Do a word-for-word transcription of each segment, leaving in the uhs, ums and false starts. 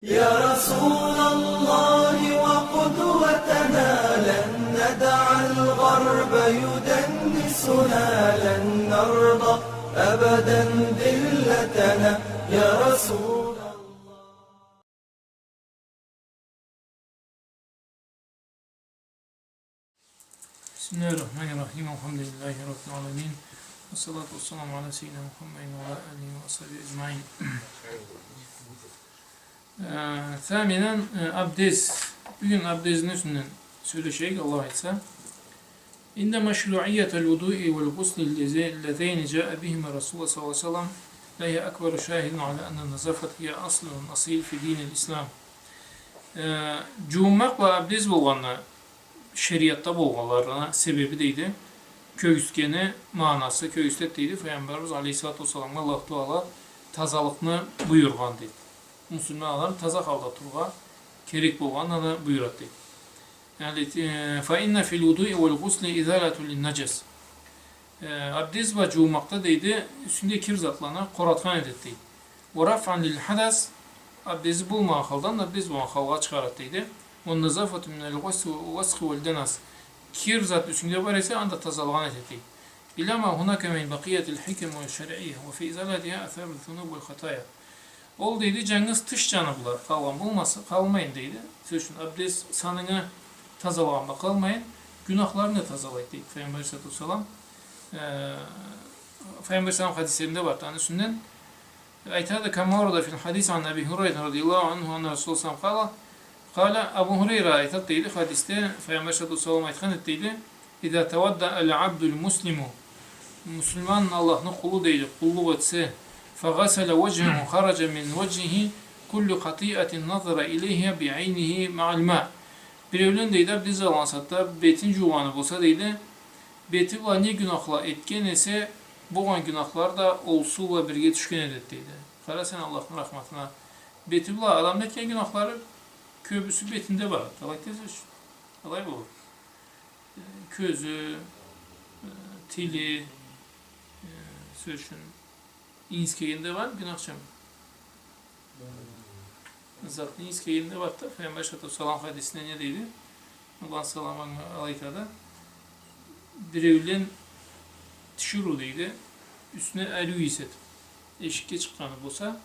يا رسول الله وقدوتنا، لن ندع الغرب يدنسنا، لن نرضى أبدا ذلتنا، يا رسول الله. بسم الله الرحمن الرحيم. الحمد لله رب العالمين. والصلاة والسلام على سيدنا محمد وعلى آله وصحبه أجمعين. Э, ثامنا, э, абдез. Бюгюн абдезни юсюнден сёлешейик, Аллах айтса. إن مشروعية الوضوء والغسل اللذي-، اللذين جاء بهما الرسول صلى الله عليه وسلم لهي أكبر شاهد على أن النظافة هي أصل أصيل في دين الإسلام. Э, джуунмакъ бла абдез болгъаны шериатда болгъанларына себеби, дейди, кёргюзтгени магъанасы, кёргюзтеди, дейди, Файгъамбарыбыз алейхиссалату уассаламгъа Аллаху Таала тазалыкъны буюргъан, дейди. Муслиман адам таза халда турургъа керек болгъанын да буюрады, дейди. Яни, э, فإن في الوضوء والغسل إزالة للنجس. Э, абдез бла джуунмакъда, дейди, юсюнде кир затланы къоратхан этеди, дейди. ورفعا للحدث, абдези болмагъан халдан абдез болгъан халгъа чыгъарады, дейди. والنظافة من الوسخ، الوسخ والدنس. Кир зат юсюнгде бар эсе, аны да тазалагъан этеди, дейди. بلا ما هناك من بقية الحكم الشرعية وفي إزالتها آثار الذنوب والخطايا. Ол, дейди, джангыз тыш джаны бла къалгъан болмаса, къалмайын, дейди. Сёз ючюн, абдез санынгы тазалагъан бла къалмайын, гюнахларынгы да тазалайды, дейди Файгъамбар алейхиссалату уассалам. Э, Файгъамбар алейхиссалам хадислеринде барды аны юсюнден. Айтады, كما ورد في الحديث عن أبي هريرة رضي الله عنه أن رسول الله صلى الله عليه وسلم قال, Къала, Абу Хурайра айтады, дейди, хадисде Файгъамбар алейхиссалату уассалам айтхан эди, дейди: إذا توضأ العبد المسلم, муслиман, Аллахны къулу, дейди, къуллукъ этсе, فغسل وجهه خرج من وجهه كل خطيئة نظر إليها بعينه مع الماء. Биреулен, дейди, абдез алгъан сагъатда бетин джуугъаны болса, дейди, бети бла не гюнахла этген эсе, болгъан гюнахла да ол суу бла бирге тюшген этеди, дейди. Къара сен Аллахны рахматына. Бети бла адамны этген гюнахлары кёбюсю бетинде барады. Алай тез ючюн. Алай болур. Э, кёзю, э, тили, э, сёз ючюн, ийискегенде бармы гюнахча? Затны ийискегенде барды да, Файгъамбар алейхиссалату уассалам хадисинде не дейди? Аллахны саламы анга, алай айтады. Биреулен тиширыу, дейди, юсюне ариу ийис этип, эшикге чыкъгъаны болса,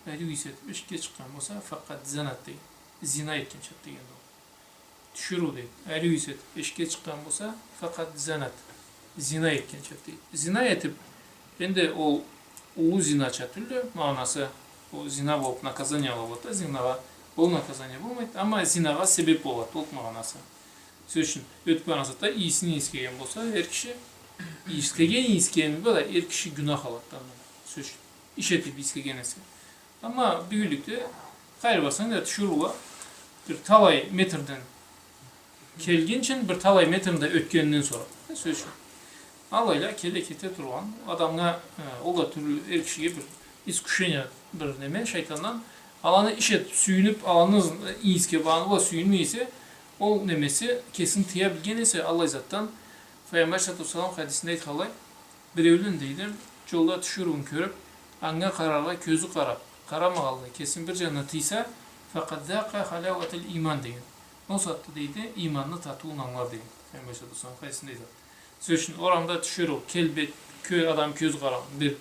ариу ийис этип, эшикге чыкъгъан болса, فقد زنت, дейди. Зина этгенчады, дейди, ол. Тиширыу, дейди. Ариу ийис этип, эшикге чыкъгъан болса, فقد زنت. Зина этгенчады, дейди. Зина этип, энди ол уллу зинача тюлдю, магъанасы, ол зина болуп, наказание алады да, зинагъа ол наказание болмайды, амма зинагъа себеп болады, ол магъанасы. Сёз ючюн, ётюп баргъан сагъатда ийисин ийискеген болса, эр киши, ийискеген, ийискеген бла да эр киши гюнах алады да, сёз ючюн, иш этип ийискеген эсе. Амма бюгюнлюкде къайры барсанг да тиширыула бир талай метрден келгинчи, бир талай метрни да ётгенинден сора, сёз ючюн. Алайла келе кете тургъан адамгъа, э, ол да тюрлю, эр кишиге бир искушение, бир неме, шайтандан. Аланы иш этип, сюйюнюп, аланы ийисгенин бла сюйюнмей эсе, ол немеси кесин тыя билген эсе, аллай затдан, Файгъамбар алейхиссалату уассалам хадисинде айтханлай, биреулен, дейди, джолда тиширыуну кёрюп, анга къараргъа кёзю къарап, къарамагъанлай кесин бир джанына тыйса, فقد ذاق حلاوة الإيمان, деген. Ол сагъатда, дейди, ийманны татыуун ангылар, деген. Файгъамбар алейхиссалату уассалам хадисинде айтады. Сёз ючюн, орамда тиширыу, келбет, кё-, адам кёзю къарагъан, бир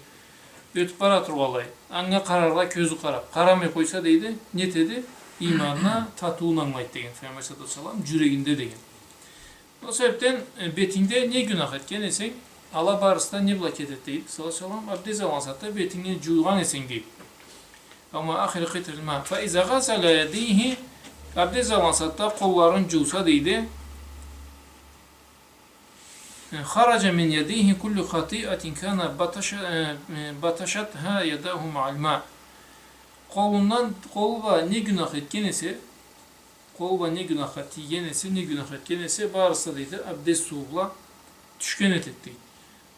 ётюп бара тургъанлай, анга къараргъа кёзю къарап, къарамай къойса, дейди, не этеди? Ийманны татыуун ангылайды, деген Файгъамбар алейхиссалату уассалам, джюрегинде, деген. Ол себепден, э, бетингде не гюнах этген эсенг, ала барысы да не бла кетеди, дейди, саллаллаху алейхи ва саллам, абдез алгъан сагъатда бетингни джуугъан эсенг, дейди. أو مع آخر قطر الماء. فإذا غسل يديه, абдез алгъан сагъатда къолларын джууса, дейди, خرج من يديه كل خطيئة كان بطش-, э, э, بطشتها يداه مع الماء. Къолундан, къолу бла не гюнах этген эсе, къолу бла не гюнахха тийген эсе, не гюнах этген эсе, барысы да, дейди, абдез суу бла тюшген этеди, дейди.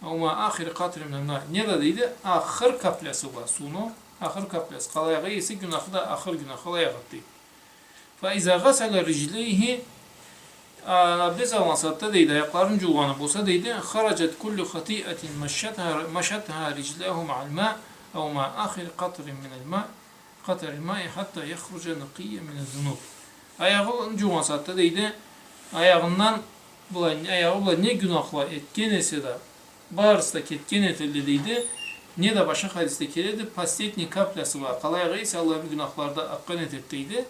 أو مع آخر قطر من الماء. Не да, дейди, ахыр каплясы бла сууну, ахыр каплясы къалай агъа эсе, гюнахы да ахыр гюнахха алай агъады, дейди. فإذا غسل رجليه, а, абдез алгъан сагъатда, дейди, аякъларын джуугъаны болса, дейди, خرجت كل خطيئة مشتها، مشتها رجلاه مع الماء أو مع آخر قطر من الماء. قطر الماء حتى يخرج نقيا من الذنوب. Аягъын джуугъан сагъатда, дейди, аягъындан былай, аягъы бла не гюнахла этген эсе да, барысы да кетген этелле, дейди. Не да башха хадисде келеди, последний каплясы бла къалай агъа эсе, аллай бир гюнахлары да акъгъан этеди, дейди.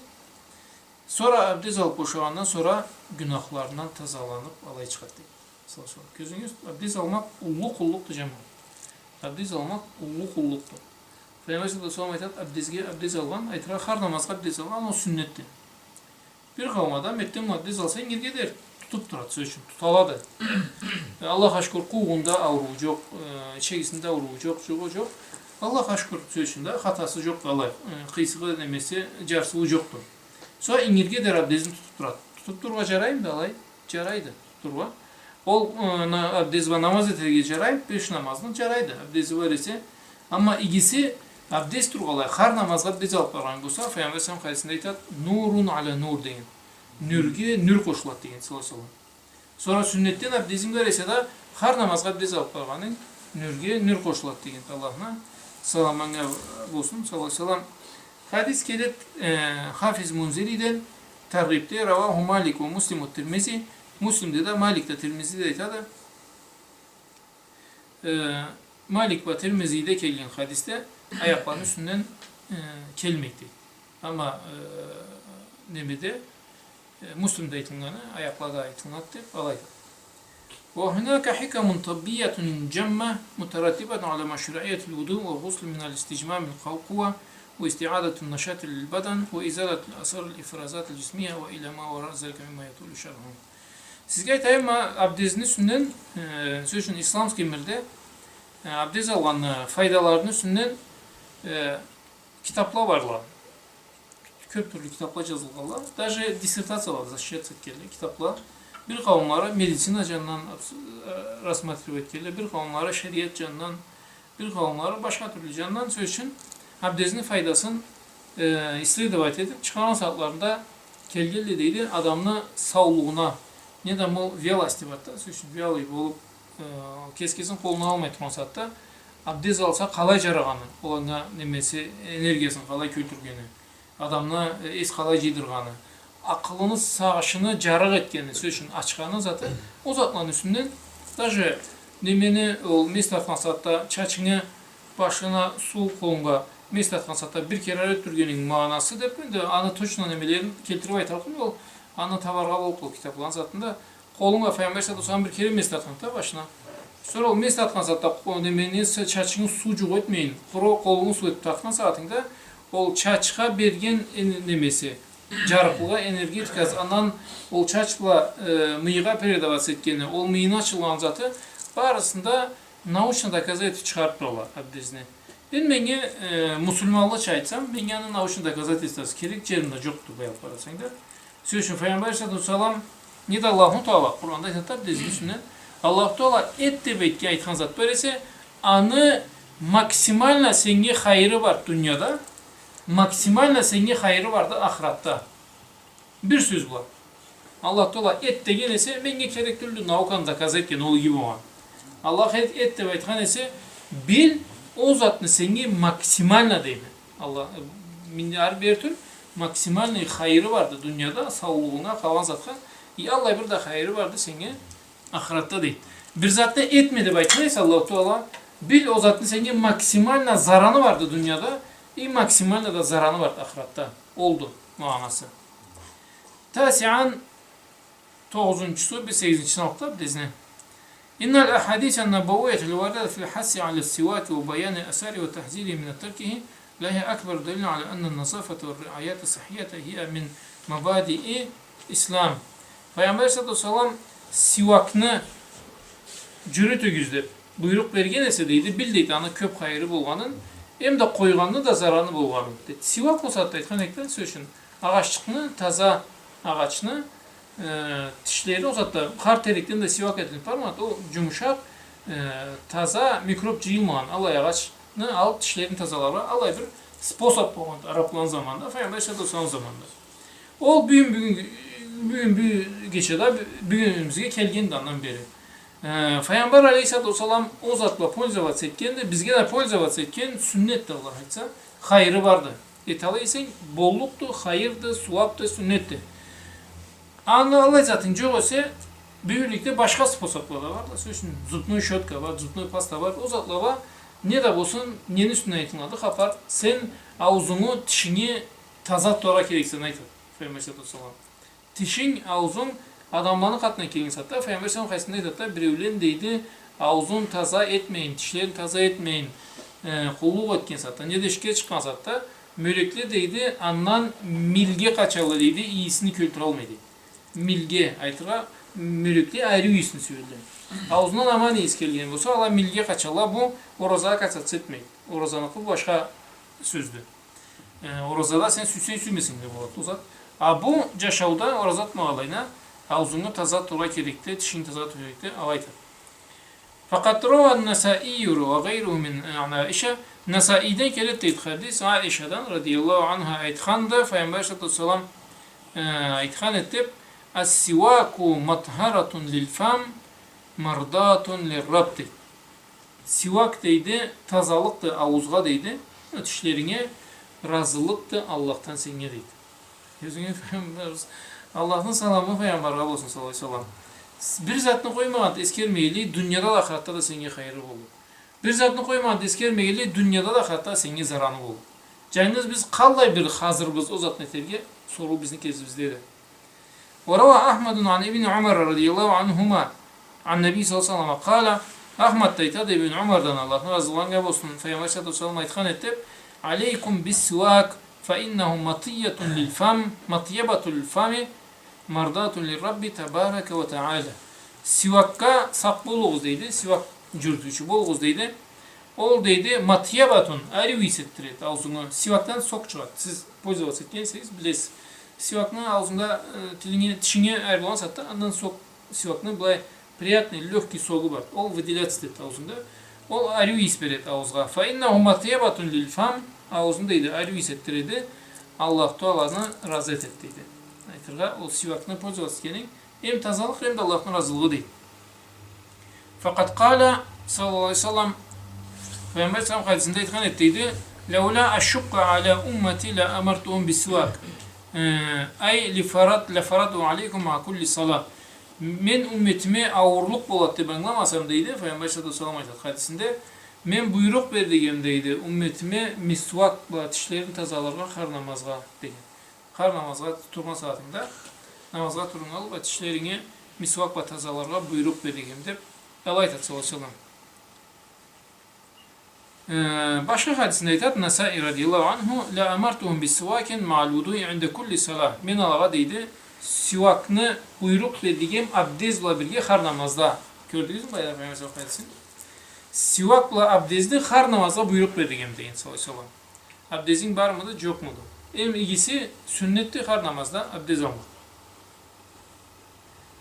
Сора абдез алыб бошагъандан сора гюнахларындан тазаланыб алай чыгъады, дейди. Саллаллаху алейхи ва саллам. Кёрдюгюз, абдез алмакъ уллу къуллукъду, джамагъат. Абдез алмакъ уллу къуллукъду. Пайгъамбар саллаллаху алейхи ва саллам айтады, абдезге, абдез алгъан, айтыргъа, хар намазгъа абдез алгъан, ол сюннетди. Бир къауум адам эртден абдез алса, ингирге дери тутуб турады, сёз ючюн, туталады. Э, Аллахха шукур, къуугъунда ауруу джокъ, э, ичегисинде ауруу джокъ, джокъ, джокъ. Аллахха шукур, сёз ючюн да, хатасы джокъ, алай, э, къыйсыгъы, немеси, джарсыуу джокъду. Сора ингирге дери абдезин тутуб турады. Тутуб турургъа джараймыды алай? Джарайды, тутуб турургъа. Ол, э, на-, абдез бла намаз этерге джараймыды, беш намазны? Джарайды, абдези бар эсе. Амма игиси абдез тургъанлай, хар намазгъа абдез алыб баргъан болса, Пайгъамбар саллаллаху алейхи ва саллам хадисинде айтады, «نور على نور» деген. Нюрге нюр къошулады деген, саллаллаху алейхи ва саллам. Сора сюннетден абдезинг бар эсе да, хар намазгъа абдез алыб баргъанынг нюрге нюр къошулады деген. Аллахны саламы анга болсун, саллаллаху алейхи ва саллам. Хадис келеди, э, Хафиз Мунзириден Таргъибде, رواه مالك ومسلم والترمذي. Муслимде да, Маликде, Тирмизиде айтады. Э, Малик бла Тирмизиде келген хадисде аякъланы юсюнден, э, келмейди. Амма, э, немеде, э, Муслимде айтылгъаны, аякълада айтылады деб алай. وهناك حكم طبية جمة مترتبة على مشروعية الوضوء والغسل من الاستجمام القوى واستعادة النشاط للبدن وإزالة الآثار الإفرازات الجسمية وإلى ما وراء ذلك مما يطول شرحه. Сизге айтайым, ма, абдезни юсюнден, э, сёз ючюн, исламский мирде, э, абдез алгъанны файдаларыны юсюнден, э, китабла барла. Кёб тюрлю китабла джазылгъанла. Даже диссертацияла защищаться этгенле китабла. Бир къауумлары медицина джанындан абс-, э, рассматривать этгенле, бир къауумлары шериат джанындан, бир къауумлары башха тюрлю джанындан, сёз ючюн, абдезни файдасын, э, исследовать этиб чыгъаргъан сагъатларында келгенле, дейди, адамны саулугъуна, не да ол вялость деб айтады, сёз ючюн, вялый болуб, э, кес-кесин къолуна алмай тургъан сагъатда абдез алса къалай джарагъаны, ол анга немеси, энергиясын къалай кёлтюргени, адамны, э, эс къалай джыйдыргъаны, акъылыны, сагъышыны джарыкъ этгени, сёз ючюн, ачханы заты, ол затланы юсюнден, даже немени, ол мес тартхан сагъатда чачынгы башына суу, къолунга мес тартхан сагъатда бир кере ётдюргенинг магъанасы деб, энди аны точно немелерин келтириб айталлыкъма, ол аны табаргъа боллукъду ол китабланы затында. Къолунга Пайгъамбар саллаллаху алейхи ва саллам бир кере мес тартханды башына. Сора ол мес тартхан сагъатда, къо-, немени, с-, чачынгы суу джукъ этмейин, къуру къолунгу суу этиб тартхан сагъатынгда, ол чачха берген эн-, немеси, джарыкълыгъы, энергетикасы, андан ол чач бла, э, мыйыгъа передаваться этгени, ол мыйыны ачылгъан заты, барысын да научно доказать этиб чыгъарыб туралла абдезни. Энди меннге, э, муслиманлыча айтсам, меннге аны научный доказательствосу керек джерим да джокъду, былай алыб къарасанг да. Сёз ючюн, Пайгъамбар алейхиссалату уассалам, не да Аллаху Таала Къуранда айтады, абдезни юсюнден. Аллаху Таала эт деб айтхан зат бар эсе, аны максимально сеннге хайыры бар дунияда, максимально сеннге хайыры барды ахыратда. Бир сёз бла. Аллах Таала эт деген эсе, меннге керек тюлдю науканы доказать этген, ол иги болгъан. Аллах эт, эт деб айтхан эсе, бил, ол затны сеннге максимально дейди. Аллах, э, минди ары бери тюл, максимальный хайыры барды дунияда, саулугъунга, къалгъан затха, и аллай бир да хайыры барды сеннге ахыратда дейди. Бир затны этме деб айтхан эсе Аллаху Таала, бил, ол затны сеннге максимально зараны барды дунияда, и максимально да зараны барды ахыратда. Олду магъанасы. تاسعا, тогъузунчусу, биз сегизинчисин аллыкъ да, бизни. إن الأحاديث النبوية الواردة في الحث على السواك وبيان آثاره وتحذيره من تركه لهي أكبر دليل على أن النظافة والرعاية الصحية هي من مبادئ الإسلام. Пайгъамбар алейхиссалату уассалам сивакны джюрютюгюз деб буйрукъ берген эсе, дейди, бил, дейди, аны кёб хайыры болгъанын, эм да къойгъанны да зараны болгъанын. Дейди, сивак ол затда айтхан эдик да, сёз ючюн, агъаччыкъны, таза агъачны, э, тишлери ол затда, хар терекден да сивак этилиб бармады, ол джумушакъ, э, таза, микроб джыйылмагъан, аллай агъачны алыб тишлерин тазаларгъа, аллай бир способ болгъанды арабланы заманында, Пайгъамбар алейхиссалату уассалам заманында. Ол бюгюн, бюгюн, бюгюн, бюгюн гечеде, бю-, бюгюнюбюзге келгенди андан бери. Э, Пайгъамбар алейхиссалату уассалам ол зат бла пользоваться этгенди, бизге да пользоваться этген сюннетди, Аллах айтса, хайыры барды. эталлыкъ эсенг, боллукъду, хайырды, сууабды, сюннетди. Аны аллай затынг джокъ эсе, бюгюнлюкде башха способла да бар да. Сёз ючюн, зубной щётка бар, зубной паста бар, ол затла бар. Не да болсун, нени юсюнден айтылады хапар, сен аузунгу, тишинги таза тутаргъа керексе, айтады Файгъамбар алейхиссалату уассалам. Тишинг, аузунг адамланы къатына келген сагъатда, Файгъамбар алейхиссалам хадисинде айтады да, биреулен, дейди, аузун таза этмейин, тишлерин таза этмейин, э, къуллукъ этген сагъатда, неда эшикге чыкъгъан сагъатда, мёлекле, дейди, андан милге къачалла, дейди, ийисин кёлтюралмайды. Милге айтыргъа, мёлекле ариу ийисин сюелле. Аузундан аман ийис келген болса, ала милге къачалла, бу оразагъа касаться этмейди. Оразаныкъы бу башха сёздю. Э, оразада сен сюйсенг, сюймесенг да болады ол зат. А бу джашауда, ораза тутмагъанлайына, аузунгу таза тутаргъа керекди, тишинги таза тутаргъа керекди, алай айтады. فقد روى النسائي وغيره من، э، عن عائشة. Насаиден келеди, дейди, хадис Аишадан, радияллаху анха, айтханды, Файгъамбар алейхиссалату уассалам, э, айтхан эди деб: السواك مطهرة للفم مرضاة للرب, дейди. Сивак, дейди, тазалыкъды ауузгъа, дейди, тишлеринге разылыкъды Аллахдан сеннге, дейди. Кёзюнге Файгъамбар, Аллахны саламы Файгъамбаргъа болсун, саллаллаху алейхи ва саллам. Бир затны къоймагъанды эсгермегенлей, дунияда да, ахыратда да сеннге хайыры боллукъ. Бир затны къоймагъанды эсгермегенлей, дунияда да, ахыратда да сеннге зараны боллукъ. Джангыз биз къаллай бир хазырбыз ол затны этерге, соруу бизни кесибиздеди. وروى أحمد عن ابن عمر رضي الله عنهما عن النبي صلى الله عليه وسلم قال, Ахмад да айтады, Ибн Умардан, Аллахны разылыгъы анга болсун, Файгъамбар саллаллаху алейхи ва саллам айтхан эди деб: عليكم بالسواك فإنه مطيبة للفم، مطيبة للفم مرضاة للرب تبارك وتعالى. Сивакга сакъ болугъуз, дейди, сивак джюрютюучю болугъуз, дейди. Ол, дейди, матъябатун, ариу ийис этдиреди аузунгу. Сивакдан сок чыгъады. Сиз пользоваться этген эсегиз, билесиз. Сивакны аузунда, э, тилинге, тишинге ариу болгъан сагъатда, андан сок, сивакны былай приятный, лёгкий согу бар. Ол выделяться этеди аузунда. Ол ариу ийис береди ауузгъа. فإنه مطيبة للفم, аузун, дейди, ариу ийис этдиреди. Аллаху Тааланы разы этеди, дейди. Айтыргъа, ол сивакны пользоваться этгенинг эм тазалыкъ, эм да Аллахны разылыгъы, дейди. فقد قال صلى الله عليه وسلم, Файгъамбар саллаллаху алейхи ва саллам хадисинде айтхан эди, дейди: لولا أشق على أمتي لأمرتهم بالسواك. Э, أي لفرض، لفرضته عليكم مع كل صلاة. Мен умметиме ауурлукъ болады деб ангыламасам, дейди, Файгъамбар саллаллаху алейхи ва саллам айтады хадисинде, мен буйрукъ берлик эдим, дейди, умметиме мисвак бла тишлерин тазаларгъа хар намазгъа, деген. Хар намазгъа тургъан сагъатынгда, намазгъа тургъанлыкъгъа тишлеринги мисвак бла тазаларгъа буйрукъ берлик эдим деб, алай айтады, саллаллаху алейхи ва саллам. Э, башха хадисинде айтады Насаи радияллаху анху: لأمرتهم بالسواك مع الوضوء عند كل صلاة. Мен алагъа, дейди, сивакны буйрукъ берлик эдим абдез бла бирге хар намазда. Кёрдюгюзмю, баягъы, Файгъамбар саллаллаху алейхи ва саллам хадисин? Сивак бла абдезни хар намазда буйрукъ берлик эдим, деген, саллаллаху алейхи ва саллам. Абдезинг бармыды, джокъмуду? Эм игиси, сюннетди хар намазда абдез алмакъ.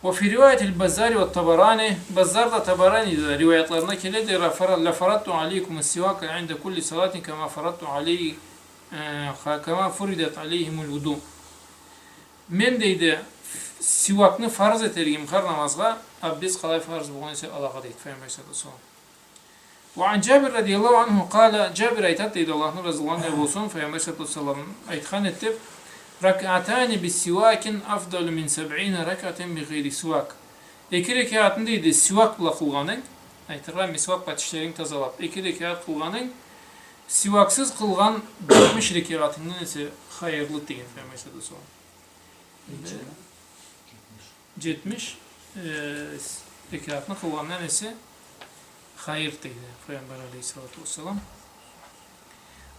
وفي رواية البزار والطبراني, Баззар да, Табарани да риваятларында келеди: لفر-، لفرضت عليكم السواك عند كل صلاة كما فرضت علي-، э, ха-، كما فرضت عليهم الوضوء. Мен, дейди, сивакны фарз этер эдим хар намазгъа, абдез къалай фарз болгъан эсе алагъа, дейди Файгъамбар саллаллаху алейхи ва саллам. وعن جابر رضي الله عنه قال, Джабир айтады, дейди, Аллахны разылыгъы анга болсун, Файгъамбар саллаллаху алейхи ва саллам айтхан эди деб: ركعتان بسواك أفضل من سبعين ركعة بغير سواك. Эки рекатны, дейди, сивак бла къылгъанынг, айтыргъа, мисвак бла тишлеринги тазалаб, эки рекат къылгъанынг, сиваксыз къылгъан джетмиш рекатынгдан эсе хайырлыды, деген Файгъамбар саллаллаху алейхи ва саллам. Джетмиш, э, с-, рекатны къылгъандан эсе хайыр, дейди Файгъамбар алейхиссалату уассалам.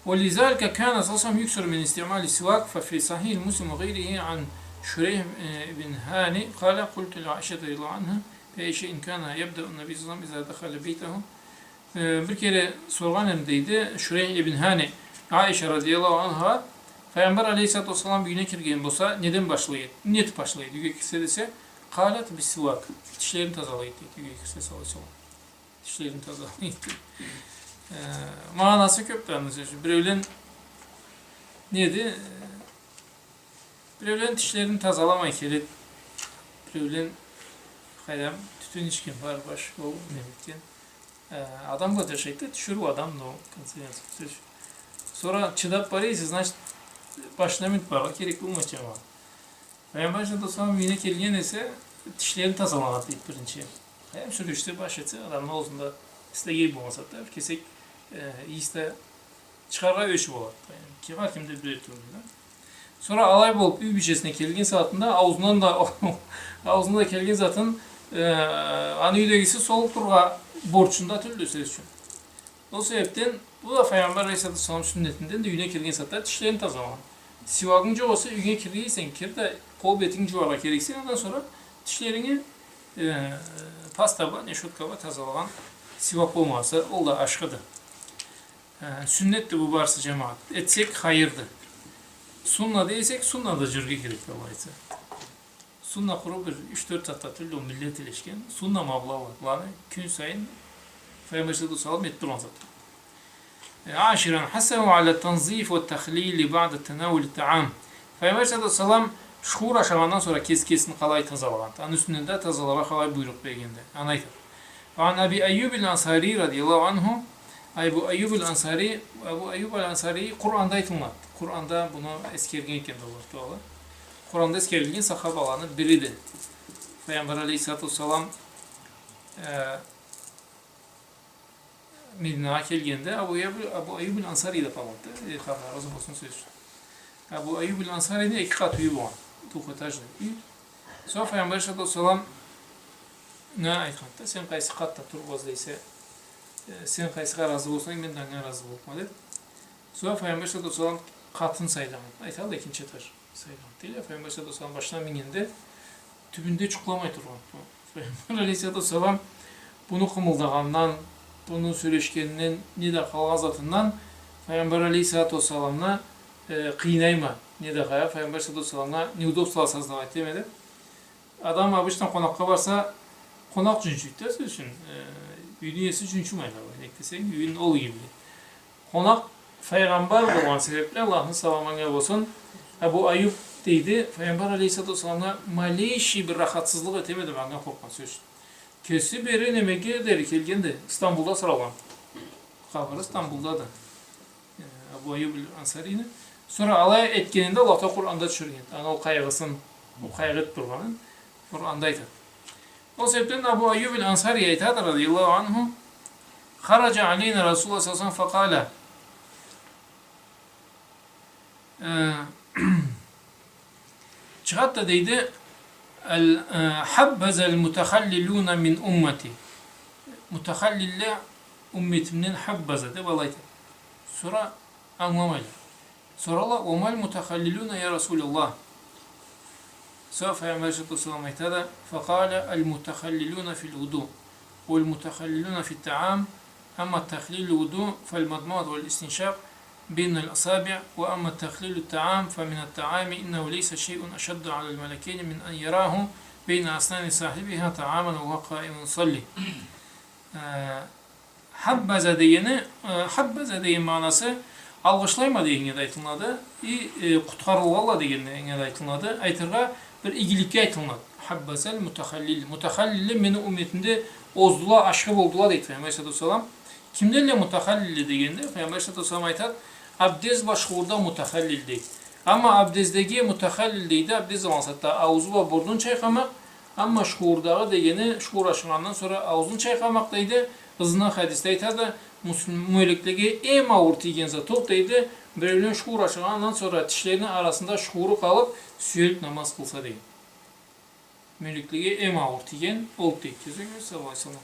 ولذلك كان صلى الله عليه وسلم يكثر من استعمال السواك، ففي صحيح مسلم وغيره عن شريح، э، بن هاني قال: قلت لعائشة رضي الله عنها: بأي شيء كان يبدأ النبي صلى الله عليه وسلم إذا دخل بيته؟ Э, бир кере соргъан эдим, дейди, Шурейх ибн Хани Аиша радияллаху анхагъа, Файгъамбар алейхиссалату уассалам юйюне кирген болса, неден башлай эди? Не этиб башлай эди? Юйге кирсе десе, قالت: بالسواك. Тишлерин тазалай эди, дейди, юйге кирсе, саллаллаху алейхи ва саллам. Тишлерин тазалай эди. Э, магъанасы кёбдю аны, сёз ючюн. Биреулен, неди? Э, Биреулен тишлерин тазаламай келеди. Биреулен, къайдам, тютюн ичген бар, баш, ол неме этген. Э, адам бла джашайды да, тиширыу адам, но, в конце концов, сёз. Сора чыдаб бара эсе, значит, Башына минип барыргъа керек болмайды, джамагъат. Файгъамбар алейхиссалату уассалам юйюне келген эсе, тишлерин тазалагъан дейди биринчи. Эм сюрюшсе, баш этсе, адамны аузунда силегей болмаса да, бир кесек, э, ийис да чыгъаргъа ёчю болады. Ким, хар кимде бир тюрлю да. Сора алай болуп, юй бийчесине келген сагъатында аузундан да, аузунда да келген затын, э, аны юйдегиси солуп турургъа борчунда тюлдю, сёз ючюн. Ол себепден бу да Файгъамбар алейхиссалату уассалам сюннетинден да, юйюне келген сагъатда тишлерин тазалагъан. Сивагынг джокъ эсе, юйюнге кирген эсенг, кир да, къол бетинги джууаргъа керексе, андан сора тишлеринги, э, паста бла, не щётка бла тазалагъан, сивак болмаса, ол да ашхыды. Э, сюннетди бу барысы, джамагъат. Этсек, хайырды. Сунна дей эсек, суннада джюрюрге керек, алай айтса. Сунна къуру бир юч-тёрт затда тюлдю, ол миллет илешген. Сунна ма былаланы кюн сайын Файгъамбар алейхиссалату уассалам этип тургъан зат. Э, عاشرا حثه على التنظيف والتخليل بعد تناول الطعام. Файгъамбар алейхиссалату уассалам шхуур ашагъандан сора кес-, кесин къалай тазалагъанды. Аны юсюнден да тазаларгъа къалай буйрукъ бергенди. Аны айтады. وعن أبي أيوب الأنصاري رضي الله عنه. Абу Айюб аль-Ансари, Абу Айюб аль-Ансари Къуранда айтылынады. Къуранда муну эсгерген экен Аллаху Таала. Къуранда эсгерилген сахабаланы бириди. Файгъамбар алейхиссалату уассалам, э, Мединагъа келгенде Абу Айюб, Абу Айюб аль-Ансари да къалгъанды. Э, Аллах разы болсун, сёз ючюн. Абу Айюб аль-Ансарини эки къат юйю болгъан. Двухэтажный юй. Сора Файгъамбар алейхиссалату уассалам айтханды: «Сен къайсы къатда турургъа излейсе, э, сен къайсыгъа разы болсанг, мен да анга разы боллукъма», — деп. Сора Файгъамбар алейхиссалату уассалам къатын сайлагъан. Айталла, экинчи этаж сайлагъан. Дейди, Файгъамбар алейхиссалату уассалам башына мингенде тюбюнде джукъламай тургъан. Файгъамбар алейхиссалату уассалам муну къымылдагъанындан, муну сёлешгенинден, не да къалгъан затындан Файгъамбар алейхиссалату уассаламны, э, къыйнайма, не да къая, Файгъамбар алейхиссалату уассаламгъа неудобство создавать этеме деп. Адам обычно къонакъгъа барса, къонакъ джунчуйду да, сёз ючюн, э, юйню иеси джунчумайды, нек десенг, юйюн ол иелейди. Къонакъ Файгъамбар болгъан себепли, Аллахны саламы анга болсун, Абу Айюб, дейди, Файгъамбар алейхиссалату уассаламгъа малейший бир рахатсызлыкъ этеме деп анга къоркъгъан, сёз ючюн. Кеси бери немеге дери келгенди, Стамбулда асыралгъан. Къабыры Стамбулдады. Э, Абу Айюб аль-Ансарини. Сора алай этгенинде Аллах Таала Къуранда тюшюрген. Анга ол къайгъысын, ол къайгъы этип тургъанын Къуранда айтады. Ол себепден Абу Айюб аль-Ансари айтады, радияллаху анху: «خرج علينا رسول الله صلى الله عليه وسلم فقال». Э, чыгъады да дейди, ал-, э, «حبذا المتخللون من أمتي». Мутахаллилле умметимден хаббаза деп алай айтады. Сора ангыламайла. Соралла: «وما المتخللون يا رسول الله؟» Сора Файгъамбар алейхиссалату уассалам айтады: «فقال: المتخللون في الوضوء، والمتخللون في الطعام، أما تخليل الوضوء فالمضمضة والاستنشاق بين الأصابع، وأما تخليل الطعام فمن الطعام، إنه ليس شيء أشد على الملكين من أن يراه بين أسنان صاحبها طعاما وهو قائم يصلي». Э, хаббаза дегени, э, хаббаза деген магъанасы алгъышлайма дегеннге да айтылынады, и, э, къутхарылгъанла дегеннге да айтылынады. Айтыргъа, бир игиликге айтылынады. «Хаббазал мутахаллил». Мутахаллилле мени умметимде оздула, ашхы болдула, дейди Файгъамбар алейхиссалату уассалам. Кимденле мутахаллилле дегенде, Файгъамбар алейхиссалату уассалам айтады, абдез бла шхуурда мутахаллил, дейди. Амма абдездеги мутахаллил, дейди, абдез алгъан сагъатда ауузу бла бурнун чайкъамакъ, амма шхуурдагъы дегени, шхуур ашагъандан сора ауузун чайкъамакъ, дейди. Ызындан хадисде айтады, муслим-, мёлеклеге эм ауур тийген зат ол, дейди, биреулен шхуур ашагъандан сора тишлерини арасында шхууру къалып, сюелип намаз къылса, дейди. Мёлеклеге эм ауур тийген ол, дейди. Кёзюгюз, саллаллаху алейхи ва саллам.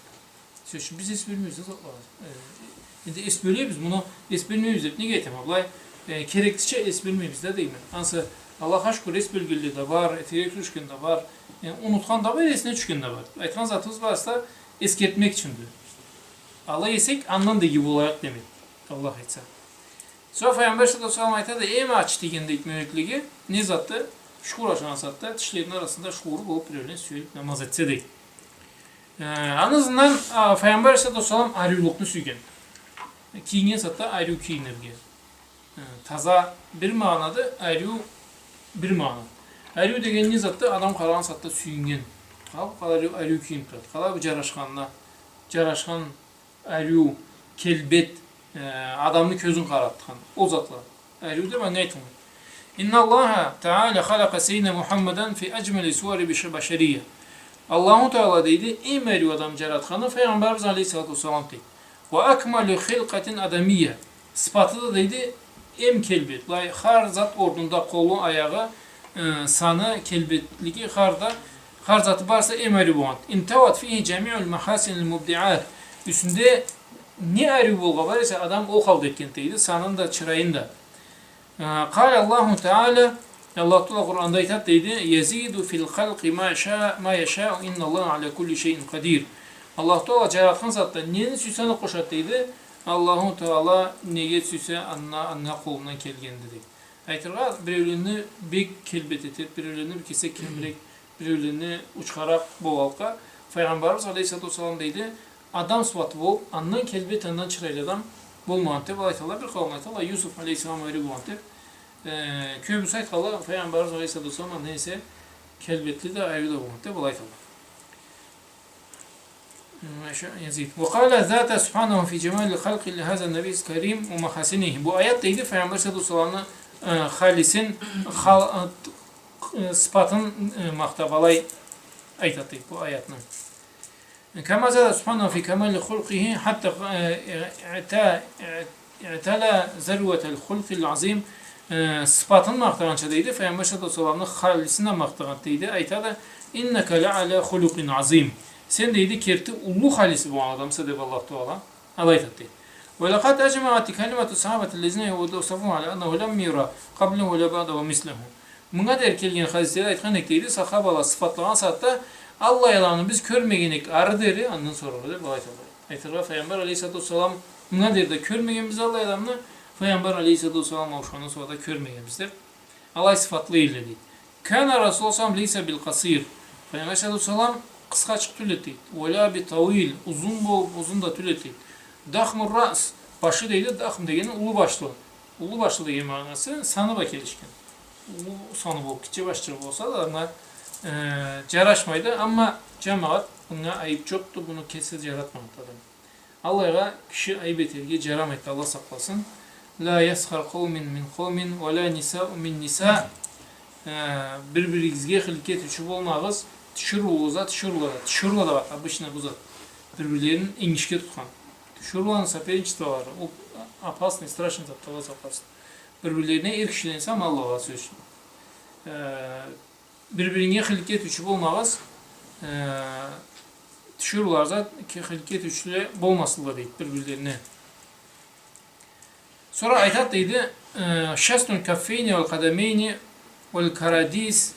Сёз ючюн, биз эс бёлмейбиз да затлагъа. Э, энди эс бёлебиз, муну эс бёлмейбиз деп неге айтама? Былай, э, кереклича эс бёлмейбиз да, дейме. Ансы, Аллахха шукур, эс бёлгенле да бар, этерге тюшген да бар, э, унутхан да бар, эсине тюшген да бар. Айтхан затыбыз барысы да эсгертмек ючюндю. Алай эсек, андан да иги болайыкъ демек, Аллах айтса. Сора Файгъамбар саллаллаху алейхи ва саллам айтады, эм ачы тийген, дейди, мёлеклеге не затды? Шхуур ашагъан сагъатда тишлерини арасында шхууру болуп, биреулен сюелип намаз этсе, дейди. Э, аны ызындан, а, Файгъамбар алейхиссалату уассалам ариулукъну сюйген. Кийинген сагъатда ариу кийинирге. Э, таза бир магъанады, ариу бир магъана. Ариу деген не затды? Адам къарагъан сагъатда сюйюннген. Къалып, къалай ариу, ариу кийинип турады. Къалай бу джарашханына, джарашхан ариу, келбет, э, адамны кёзюн къаратхан, ол затла. Ариу деп анга айтылады. إن الله تعالى خلق سيدنا محمدا في أجمل صور بش-، بشرية. Аллаху Таала, дейди, эм ариу адам джаратханы Файгъамбарыбыз алейхиссалату уассалам, дейди. وأكمل خلقة آدمية. Сыфаты да, дейди, эм келбет. Былай, хар зат орнунда, къолу, аягъы, э, саны, келбетлиги, хар да, хар заты барысы эм ариу болгъан. انطوت فيه جميع المحاسن المبدعات. Юсюнде не ариу болгъан бар эсе, адам ол халда этген, дейди, санын да, чырайын да. Э, قال الله تعالى, Аллаху Таала Къуранда айтады, дейди, يزيد في الخلق ما شاء، ما يشاء، إن الله على كل شيء قدير. Аллаху Таала джаратхан затда нени сюйсе, аны къошады, дейди. Аллаху Таала неге сюйсе, анга, анга къолундан келгенди, дейди. Айтыргъа, биреулени бек келбет этеди, биреулени бир кесек кемирек, биреулени учхаракъ болгъанлыкъгъа, Файгъамбарыбыз алейхиссалату уассалам, дейди, адам сыфаты болуб, андан келбет, андан чырайлы адам болмагъанды деб айталла. Бир къауум айталла, Юсуф алейхиссалам ариу болгъанды деб. Э, кёбюсю айтханла, Файгъамбарыбыз алейхиссалату уассалам андан эсе келбетли да, ариу да болгъанды деб айталла. ما شاء يزيد. وقال ذات سبحانه في جمال خلق لهذا النبي الكريم ومحاسنه. Бу аят, дейди, Файгъамбар саллаллаху алейхи ва салламны, э, халисин, хал-, э, сыфатын, э, махтаб алай айтады, дейди, бу аятны. كما زاد سبحانه في كمال خلقه حتى، э, اعت-، اعتلى ذروة الخلق العظيم. Э, сыфатын махтагъанча, дейди, Файгъамбар саллаллаху алейхи ва салламны халисин да махтагъанды, дейди, айтады: إنك لعلى خلق عظيم. Сен, дейди, керти уллу халиси болгъан адамса, деб Аллаху Таала. Алай айтады, дейди. ولقد أجمعت كلمة الصحابة الذين وصفوه على أنه لم ير قبله ولا بعده مثله. Мынга дери келген хадиследе айтхан эдик, дейди, сахабала сыфатлагъан сагъатда аллай адамны биз кёрмеген эдик ары дери, андан сора, деб алай айтады. Айтыргъа, Файгъамбар алейхиссалату уассалам, мынга дери да кёрмегенбиз аллай адамны, Файгъамбар алейхиссалату уассалам ауушхандан сора да кёрмегенбиз, деб. Алай сыфатлы эдиле, дейди. كان رسول الله صلى الله عليه وسلم ليس بالقصير. Файгъамбар саллаллаху алейхи ва саллам къысхачыкъ тюл эди, дейди. ولا بطويل, узун болуб, узун да тюл эди, дейди. ضخم الرأس, башы, дейди, дахм дегени уллу башлы. Уллу башлы деген магъанасы саны бла келишген. Уллу саны болуб, гитче башчыкъ болса да, анга, э, джарашмайды. Амма, джамагъат, мынга айыб джокъду, муну кеси джаратмагъанды адам. Аллайгъа киши айыб этерге джарамайды, Аллах сакъласын. لا يسخر قوم من قوم ولا نساء من نساء. Э, бир-биригизге хыликке тюшюучю болмагъыз, тиширыула да тиширыуладан. Тиширыула да бар, обычно бу зат. Бир-бирлерин энгишге тутхан. Тиширыуланы соперничестволары, ол опасный, страшный зат, Аллах сакъласын. Бир-бирлерине эр кишилени санамагъанлыгъы сёз ючюн. Э, Бир-биринге хыликке тюшюучю болмагъыз, э, тиширыула да ки-, хыликке тюшюучюле болмасынла, дейди, бир-бирлерине. Сора айтады, дейди, э, شث الكفين والقدمين والكراديس.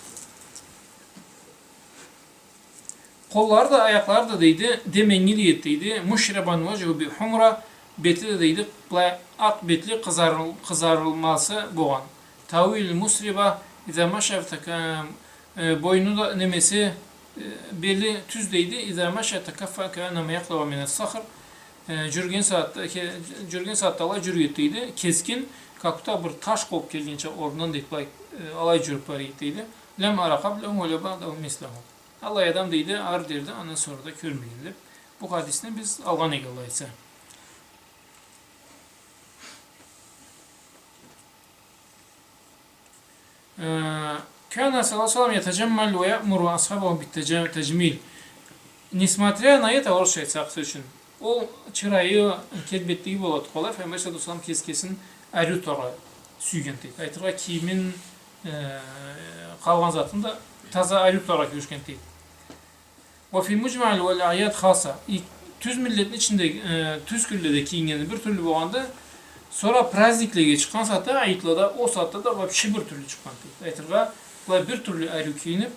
Къоллары да, аякълары да, дейди, деменгили эди, дейди. مشربا وجهه بالحمرة, бети да, дейди, былай акъ бетли, къызарыл-, къызарылмасы болгъан. طويل المسربة إذا مشى تكا-, э, бойну да, немеси, э, бели тюз, дейди. إذا مشى تكفأ كأنما يقلع من الصخر. Э, джюрюген сагъатда, ке-, джюрюген сагъатда алай джюрюеди, дейди. Кескин, как будто бир таш къобуб келгенча орнундан, дейди, былай, э, алай джюрюб бара эди, дейди. لم أر قبله ولا بعده مثله. Аллай адам, дейди, ары дери да, андан сора да кёрмегенме, деб. Бу хадисни биз алгъан эдик, Аллах айтса. Э, كان صلى الله عليه وسلم يتجمل ويأمر أصحابه بالتج-, بالتجميل. Несмотря на это, орусча айтсакъ, сёз ючюн, ол чырайы, келбетлиги болуб да, къалай, Файгъамбар саллаллаху алейхи ва саллам кеси кесин ариу тутаргъа сюйген, дейди. Айтыргъа, кийимин, э, къалгъан затын да таза ариу тутаргъа кюрешген, дейди. وفي المجمع والأعياد خاصة. И тюз миллетни ичинде, э, тюз кюнледе кийингени бир тюрлю болгъанды. Сора праздниклеге чыкъгъан сагъатда, айдлада, ол сагъатда да вообще бир тюрлю чыкъгъан, дейди. Айтыргъа, былай бир тюрлю ариу кийиниб,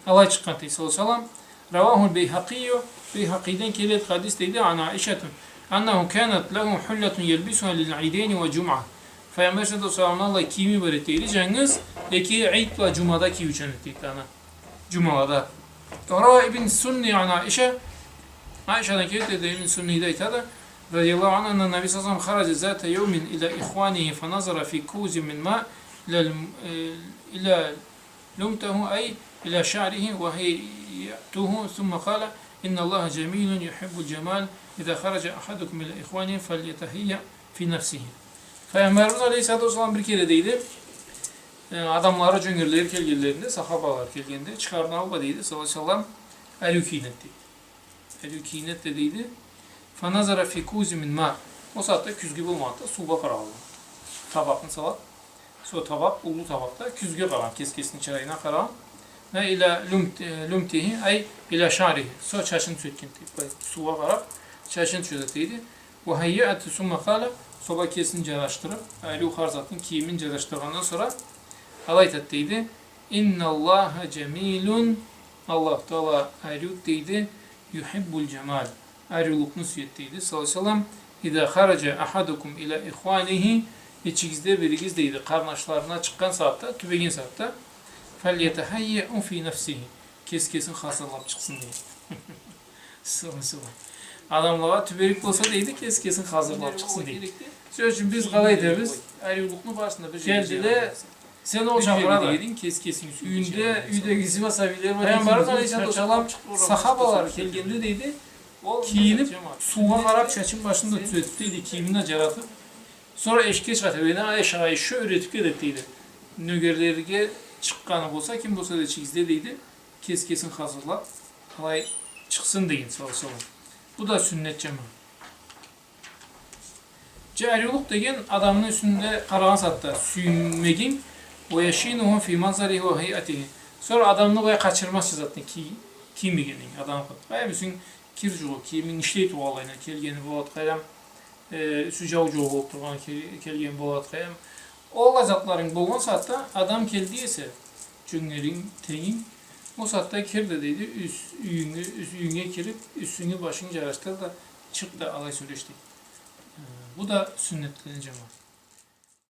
алай чыкъгъан, дейди, саллаллаху алейхи ва саллам. رواه البيهقي, Бейхакъиден келеди хадис, дейди, عن عائشة أنه كانت له حلة يلبسها للعيدين والجمعة. Файгъамбар саллаллаху алейхи ва салламны аллай кийими бар эди, дейди, джангыз эки ийд бла джумада кийиучан эди, дейди, аны. Джумалада. وروى ابن السني عن عائشة. Айшадан келеди, дейди, Ибн Сунни да айтады, رضي الله عنه، أن النبي صلى الله عليه وسلم خرج ذات يوم إلى إخوانه فنظر في كوز من ماء إلى الم-، إلى لمته، أي إلى شعره، وهيئته، ثم قال: إن الله جميل يحب الجمال، إذا خرج أحدكم إلى إخوانه فليتهيأ في نفسه. Файгъамбарыбыз алейхиссалату уассалам бир кере, дейди, Э, адамлары, джёнгерлери келгенлеринде, сахабалары келгенде, чыгъарына алба, дейди, саллаллаху алейхи ва саллам, ариу кийинеди, дейди. Ариу кийинеди да, дейди. فنظر في كوز من ماء. Ол сагъатда кюзгю болмагъанды, суугъа къарагъанды. Табакъны салады. Сора табакъ, уллу табакъда кюзгю къарагъан, кес-кесини чырайына къарагъан. وإلى لم-, э, لمته، أي إلى شعره. Сора чачын тюзетгенди, дейди. Былай суугъа къараб, чачын тюзетеди, дейди. وهيأته ثم قال, сора кесин джарашдырыб, ариу хар затны, кийимин джарашдыргъандан сора, алай айтады, дейди: إن الله جميل, Аллаху Таала ариуду, дейди, يحب الجمال, ариулукъну сюеди, дейди, саллаллаху алейхи ва саллам. إذا خرج أحدكم إلى إخوانه, ичигизде биригиз, дейди, къарнашларына чыкъгъан сагъатда, тюбеген сагъатда, فليتهيأ في نفسه, кес-кесин хазырлаб чыкъсын, дейди. Сора, сора. Адамлагъа тюберик болса, дейди, кес-кесин хазырлаб чыкъсын, дейди. Сёз ючюн, биз къалай этебиз? Ариулукъну барысында бир джерге джыйгъан. Келдиле, сени ол чакъырады. Кес-кесин юйюнде, юйдегиси бла сабийлери бла. Пайгъамбарыбыз алейхиссалату уассалам, сахабалары келгенде, дейди, кийиниб, суугъа къараб, чачын башын да тюзетиб, дейди, кийимин да джаратыб, сора эшикге чыгъады. Уа, Айшагъа ещё юретиб кетеди, дейди. Нёгерлеге чыкъгъаны болса, ким болса да ичигизде, дейди, кес-кесин хазырлаб, алай чыкъсын деген, саллаллаху алейхи ва саллам. Бу да сюннет, джамагъат. Джа, ариулукъ деген адамны юсюнде къарагъан сагъатда сюймегинг, ويشينه في منظره وهيئته. Сора адамны былай къачырмазча затны ки-, киймегенинг, адам къы-, къайдам, юсюнг кир джугъу, кийиминг ишлей тургъанлайына келгени болады, къайдам, э, юсю джау-джау болуб тургъан ке-, келген болады, къайдам. Ол затларынг болгъан сагъатда адам келди эсе, джёнгеринг, тенгинг, ол сагъатда кир да, дейди, юс-, юйюнге, юс-, юйюнге кириб, юсюнгю, башынгы джарашдыр да, чыкъ да, алай сёлеш, дейди. Э, бу да сюннетледен, джамагъат.